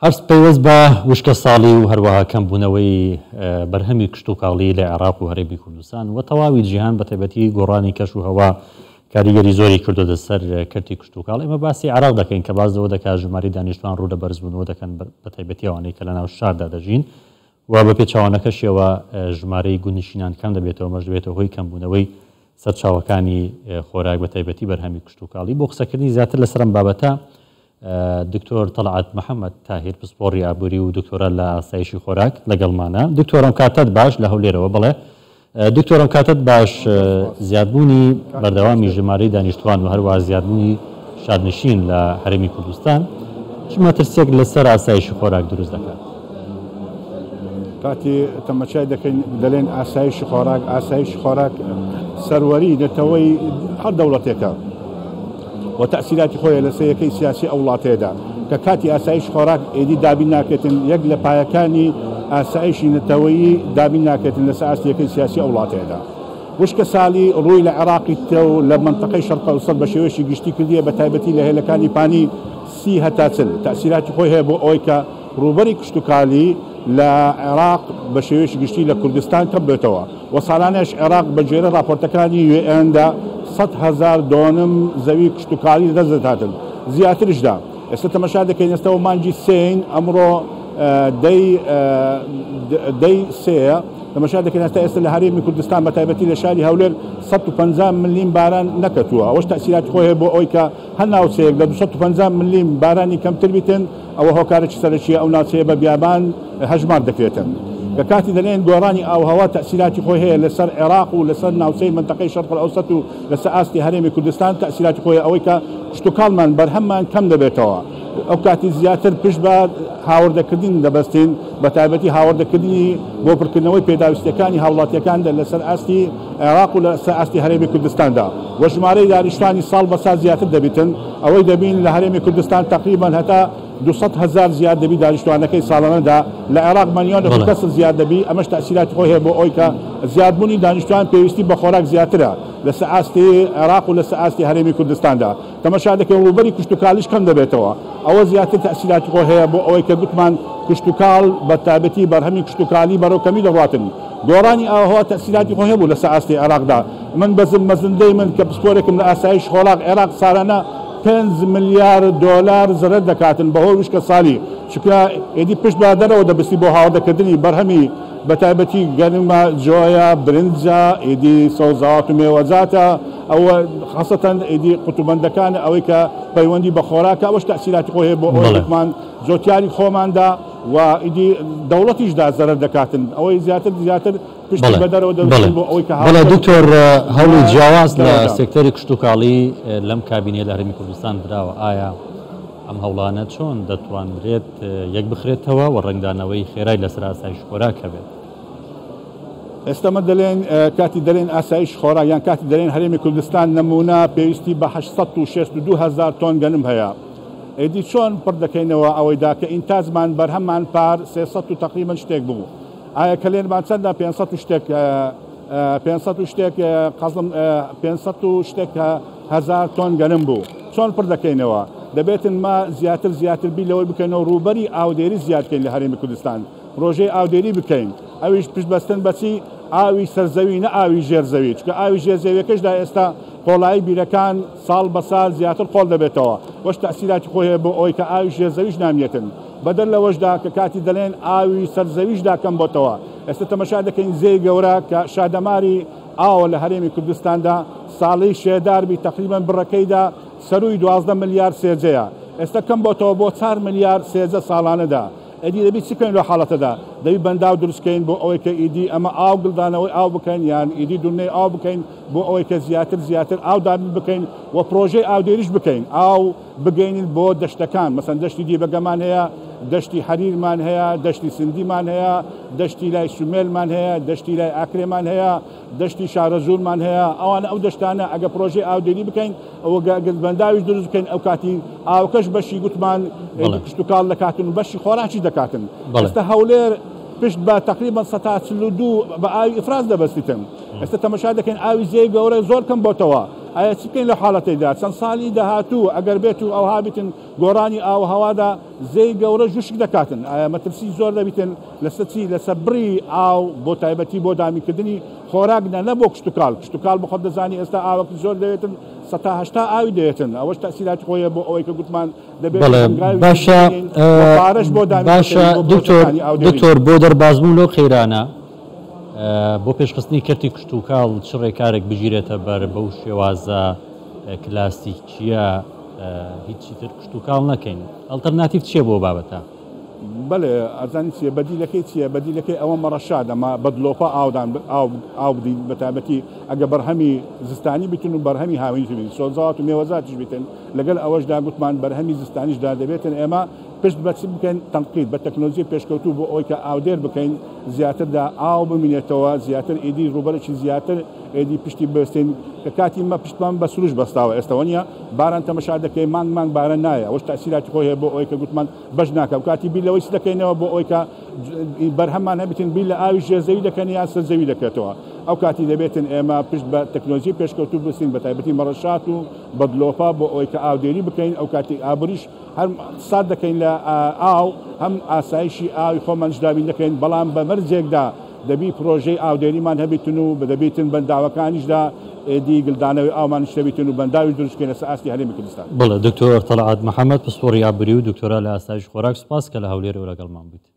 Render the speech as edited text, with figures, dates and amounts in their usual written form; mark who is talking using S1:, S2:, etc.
S1: هەر پەیوەست بە وشکەساڵی و هەروەها کەمبوونەوەی بەرهەمی کشتوکاڵی لە عێراق و هەرێمی کوردستان و تەواوی جیهان بە تایبەتی گۆڕانی کەش و هەوا کاریگەری زۆری کردۆتە سەر کەرتی کشتوکاڵ. ئێمە باسی عێراق دەکەین کە باس لەوە دەکات ژمارەی دانیشتوان ڕوو لە بەرزبوونەوە دەکەن بە تایبەتی ئەوانەی کە لەناو شاردا دەژین و بە پێچەوانەکەشیەوە ژمارەی گوندنشینان کەم دەبێتەوە، ئەمەش دەبێتە هۆی کەمبوونەوەی سەرچاوەکانی خۆراک بە تایبەتی بەرهەمی کشتوکاڵی. بۆ قسەکردنی زیاتر لەسەر ئەم بابەتە دکتۆر تەڵعەت محەمەد تاهیر پسپۆڕی ئابووری و دکتۆرا لە ئاسایشی خۆراک لەگەڵمانە. دکتۆر ئەم کاتەت باش لە هەولێرەوە. بەڵێ دکتۆر ئەم کاتەت باش. زیادبوونی بەردەوامی ژمارەی دانیشتوان و هەروەها زیادبوونی شارنشین لە هەرێمی کوردستان چ مەترسیەک لەسەر ئاسایشی خۆراک دروست دەکات؟
S2: کاتی تەمەشای دەکەین دەلێن ئاسایشی خۆراک، ئاسایشی خۆراک سەروەری نەتەوەی هەر دەوڵەتێکە و تەئسیراتی خۆیە لەسەر یەکەی سیاسی ئەو وڵاتەیەدا کە کاتی ئاسایش خۆراک ئێدی دابین ناکرێتن یەک لە پایەکانی ئاسایشی نەتەوەیی دابین ناکرێتن لەسەر ئاستی یەکەی سیاسی ئەو وڵاتەیەدا. وشکە سالی ڕووی لە عێراقی و لە مەنتەقەی شەرق ئەوسەت بە شێوەیەکی گشتی کردیە بە تایبەتی لە هێلەکانی پانی سی هەتا 40 تەئسیراتی خۆی هەیە بۆ ئەوەی کە ڕووبەری کشتوکالی لە عێراق بە شێوەیەکی گشتی لە کوردستان کەم بێتەوە و ساڵانەش عێراق بە گوێرە ڕاپۆرتەکانی UN دا 100,000 دۆنم زەوی کشتوکالی لەدەست دەداتن زیاترشدا ئێستا تەمەشا دەکەین ئێستا مانگی سێین ئەمڕۆ دەی دەی سێیە تەمەشا دەکەین هەتا ئێستا لە هەرێمی کوردستان بە تایبەتی لە شاری هەولێر 150 ملیم باران نەکەتووە ئەوەش تەئسیراتی خۆی هەیە بۆ ئەوەی کە هەر ناوچەیەک لە 250 ملیم بارانی کەمتر بیتن ئەوە هۆکارێکی سەرەکیە ئەو ناوچەیە بە بیابان هەژمار دەکرێتن. کە کاتی دەلێن گۆڕانی ئاووهەوا تەئسیراتی خۆی هەیە لەسەر عێراق و لەسەر ناوچەی مەنتەقەی شەرق الاوسط و لەسەر ئاستی هەرێمی کوردستان تەئسیراتی خۆی ئەوەی کە کشتوکاڵمان بەرهەممان کەم دەبێتەوە ئەو کاتی زیاتر پشت بە هاوردەکردن دەبەستین بە تایبەتی هاوردەکردنی بۆ پڕکردنەوەی پێداویستیەکانی هاوڵاتیەکان لەسەر ئاستی عێراق و لەسەر ئاستی هەرێمی کوردستاندا و ژمارەی دانیشتوانی ساڵ بە ساڵ زیاتر دەبیتن ئەوەی دەبین لە هەرێمی کوردستان تەقریبەن هەتا 200,000 زیاد دەبی دانیشتوانەکەی ساڵانەدا لە عێراق ملیۆنێک و کەسر زیاد دەبی ئەمەش تەئسیراتی خۆی هەیە بۆ ئەوەی کە زیادبوونی دانیشتوان پێویستی بە خۆراک زیاترە لەسەر ئاستی عێراق و لەسەر ئاستی هەرێمی کوردستاندا تەمەشا دەکەین ڕووبەری کشتوکاڵیش کەم دەبێتەوە ئەوە زیاتر تەئسیراتی خۆی هەیە بۆ ئەوەی کە گوتمان کشتوکاڵ بە تایبەتی بەرهەمی کشتوکالی بەرەو کەمی دەڕواتن گۆڕانی ئاوهەوا تەئسیراتی خۆی هەبوو لەسەر ئاستی عێراقدا من بەزم مەزندەی من کە پسپۆرێکم لە ئاسایش خۆراک عێراق سالانە 5 ملیار دۆلار زەرەر دەکاتن بەهۆی وشکە سالی چونکە ئێدی پشت بە دەرەوە دەبستی بۆ هاوردەکردنی بەرهەمی بە تایبەتی گەنمە جۆیە برنجە ئیدی سەوزەوات و مێوەجاتە ئەوە خاسەتەن ئیدی قوتوبەندەکان ئەوەی کە پەیوەندی بە خۆراکە ئەوەش تەئسیراتی خۆی هەیە بۆ ئەوەی گوتمان جۆتیاری خۆماندا و ئیدی دەوڵەتیشدا زەرەر دەکاتن ئەوەی زیاتر زیاتر پشتی بە دەرەوە دەبەستن بۆ ئەوەی کە
S1: بەڵێ دکتۆر هەوڵی جیاواز لە سێکتەری کشتوکاڵی لەم کابینەیە لە هەرێمی کوردستان دراوە ئایا ئەم هەوڵانە چۆن دەتوانرێت یەکبخرێتەوە و ڕەنگدانەوەی خێرای لەسەر ئاسایش خۆراک هەبێت؟
S2: ئێستا مە دەلێن کاتی دەلێن ئاسایش خۆراک یان کاتی دەلێن هەرێمی کوردستان نمونە پێویستی بە 862 هەزار تۆن گەنم هەیە ئێدی چۆن پڕ دەکەینەوە ئەوەیدا کە ئینتاجمان بەرهەممان پار 300 و تەقریبەن شتێک بوو ئایا کەلێنمان چەندە 500 و شتێک 500 و شتێک قەزم 500 و شتێک هەزار تۆن گەنم بوو چۆن پڕ دەکەینەوە دەبێتن ما زیاتر زیاتر بیر لەوەی بکەینەوە ڕووبەری ئاودێری زیاد بکەین لە هەرێمی کوردستان پرۆژەی ئاودێری بکەین ئەویش پشت بەستن بەچی ئاوی سەرزەوی نە ئاوی ژێر زەوی چونکە ئاوی ژێر زەویەکەشدا ئێستا قۆڵایی بیرەکان ساڵ بە ساڵ زیاتر قۆڵ دەبێتەوە وەش تەئسیراتی خۆی هەیە بۆ ئەوەی کە ئاوی ژێر زەویش نامێتن بەدەر لەوەشدا کە کاتی دەلێن ئاوی سەر زەویشدا کەم بۆتەوە ئێستا تەمەشا دەکەین زێی گەورە کە شادەماری ئاوە لە هەرێمی کوردستاندا ساڵی شێدار بی تەقریبەن بڕەکەیدا سەرووی 12 ملیار سێجەیە ئێستا کەم بۆتەوە بۆ 4 ملیار سێجە ساڵانەدا ئیدی دەبی چ بکەین لەو حاڵەتەدا؟ دەبی بەنداو دروست کەین بۆ ئەوەی کە ئیدی ئەمە ئاو گلدانەوەی ئاو بکەین یان ئیدی دونەی ئاو بکەین بۆ ئەوەی کە زیاتر زیاتر ئاو دابین بکەین و پرۆژەی ئاودێریش بکەین ئاو بگەینین بۆ دەشتەکان مەسەن دەشتی دیبەگەمان هەیە دەشتی حەریرمان هەیە دەشتی سندیمان هەیە دەشتی لای سومێلمان هەیە دەشتی لای ئاکرێمان هەیە دەشتی شارەزوورمان هەیە ئەوانە ئەو دەشتانە ئەگە پرۆژەی ئاودێری بکەین ئەوە گەر بەنداویش دروست بکەین ئەو کاتی ئاوکەش بەشی گوتمان کشتوکاڵ دەکاتن و بەشی خۆراکیش دەکاتن ئێستا هەولێر پشت بە تقریبا 142 بە ئاوی ئیفراز دەبەستیتن ئێستا تەمەشا دەکەین ئاوی زێی گەورە زۆر کەم بۆتەوە. ئایا چ بکەین لەو حاڵەتەیدا چەند ساڵی داهاتوو ئەگەر بێت و ئەوها بیتن گۆڕانی ئاووهەوادا زێی گەورەش وشک دەکاتن ئایا مەترسی زۆر دەبیتن لەسەر چی لەسەر بڕی ئاو بۆ تایبەتی بۆ دابینکردنی خۆراک نا نە بۆ کشتوکاڵ کشتوکاڵ بەخۆت دەزانی ئێستا ئاوەکی زۆر دەوێتن سەتا 80 ئاوی دەوێتن ئەوەش تەئسیراتی خۆیە بۆ ئەوەی کە گوتمان دەبێت
S1: بەڵێ
S2: هەنگاوی
S1: باشە
S2: جدی بنێین و پارەش بۆ دابین
S1: باشە
S2: بکەین بۆ
S1: دکتۆر
S2: پرۆژەکانی ئاودێری.
S1: دکتۆر بۆ دەربازبوون لەو قەیرانە بۆ پێشخستنی کەرتی کشتوکاڵ چ ڕێکارێک بگیرێتە بەر بەو شێوازە کلاسیکییە هیچی تر کشتوکاڵ نەکەین ئەڵتەرناتیڤ چییە بۆ بابەتە؟
S2: بەلێ ئەزانی چیە بەدیلەکەی چیە بەدیلەکەی ئەوە مەڕەشاد ئەمە بە دلۆپە ئاودان ئاو ئاو بدین بەتایبەتی ئەگە بەرهەمی زستانی بیتن و بەرهەمی هاوینیش بیتن سۆزات و مێوەزاتیش بیتن لەگەل ئەوەشدا گوتمان بەرهەمی زستانیشدا دەبێتن ئێمە پشت بە چ بکەین تەنقید بە تەکنۆلۆژی پێشکەوتوو بۆ ئەوەی کە ئاودێر بکەین زیاتردا ئاو بمینێتەوە زیاتر ئیدی ڕووبەرێکی زیاتر ئێدی پشتی ببەستین کە کاتی مە پشتمان بە سروش بەستاوە ئێستا وەنیە باران تەمەشا دەکەی مانگ مانگ باران نایە ئەوەش تەئسیراتی خۆی هەیە بۆ ئەوەی کە گوتمان بەش ناکا و کاتی بیر لەوەیش دەکەینەوە بۆ ئەوەی کە بەرهەممان هەبیتن بیر لە ئاوی ژێر زەوی دەکەن یان سەر زەوی دەکرێتەوە ئەو کاتی دەبێتن ئێمە پشت بە تەکنۆلۆژی پێشکەوتوو ببەستین بە تایبەتی مەڕەشات و بە دلۆپە بۆ ئەوەی کە ئاودێری بکەین ئەو کاتی ئابووریش هەر اقتصاد دەکەین لە ئاو هەم ئاسایشی ئاوی خۆمانیش دابین دەکەین بەڵام بە مەرجێکدا دەبی پرۆژەی ئاودێریمان هەبیتن و دەبیتن بەنداوەکانیشدا ئێدی گلدانەوەی ئاومانیش هەبیتن و بەنداویش دروست بکەین لەسەر ئاستی هەرێمی کوردستان.
S1: بەڵێ دکتۆر تەڵعەت محەمەد پسپۆڕی ئابوری و دکتۆرا لە ئاسایش خۆراک سوپاس کە لە هەولێرەوە لەگەڵمان بوویت.